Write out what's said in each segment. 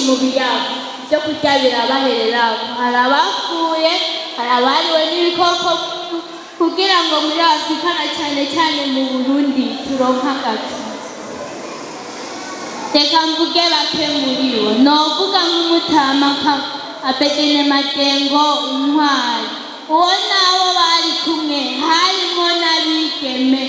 mu biyaga, ibyo kurya birabaherera. Hari abapfuye, hari abariwe n'ibikoko, kugira ngo muri Afurika na cyane cyane mu Burundi turonke agakiza. Reka mvuge bake muri bo. Novuga nk'umutama Abedene Madengo, intwari. Uwo nabo bari kumwe, harimwo n'abigeme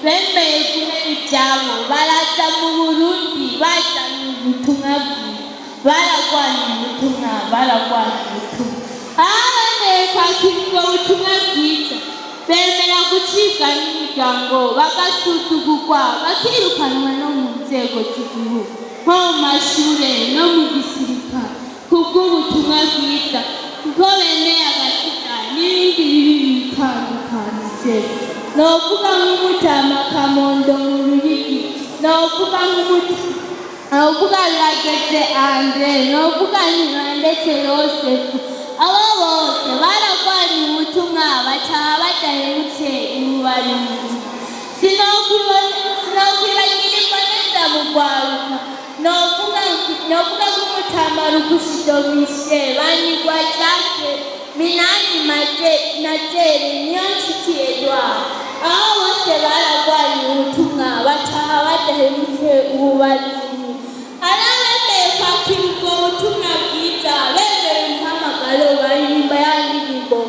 bemeye guhera ibyabo, baraza mu Burundi bazanye ubutumwa bwiza. Baragwanya ubutumwa, baragwanya ubutumwa. Aho bemeye kwakira ubwo butumwa bwiza, bemera gucibwa n'imiryango, bagasuzugurwa, bakirukanwa no mu nzego z'igihugu, nko mu mashure no mu gisirikare, kubw'ubutumwa bwiza, kuko bemeye agakiza n'ibindi bibi bitandukanije. Novuga nk'umutama Kamondo mu Ruyigi, novuga nk'umuti, novuga Birageze Andre, novuga Ntirandetse Yosefu. Abo bose baragwaniye ubutumwa, bataha badahemutse, ubu bari mu Sinokwibagira imboneza mu rwaruka. Novuga nk'umutama Rugushido Mishe, Banigwa Jacques, Minani Maje Nazeri, Niyonshuti Edouard. Aho bose baragwaniye ubutumwa, bataha badahemutse, ubu bari mu Hari abemeye kwakira ubwo butumwa bwiza, bemeye umuhamagaro, baririmba ya ndirimbo: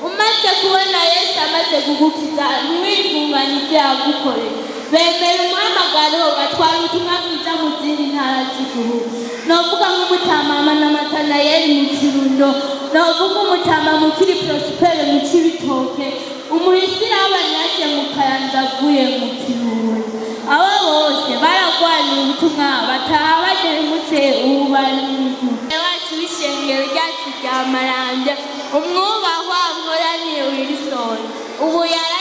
"Umaze kubona Yesu amaze kugukiza, ntiwigungane ibyo yagukoreye." Bemera umuhamagaro, batwara ubutumwa bwiza mu zindi ntara z'igihugu. Novuga nk'umutama Manatanayeli mu Kirundo, novuga umutama Mukiri Prospere mu Cibitoke, umuhisi yaje mu Kayanza avuye mu Kirundo. Abo bose baragwaniye ubutumwa, bataha badahemutse, ubu bari mu ijuru. Wacu w'ishengero ryacu rya Marambya, umwubahwa Nkoraniye Wilson, ubu yara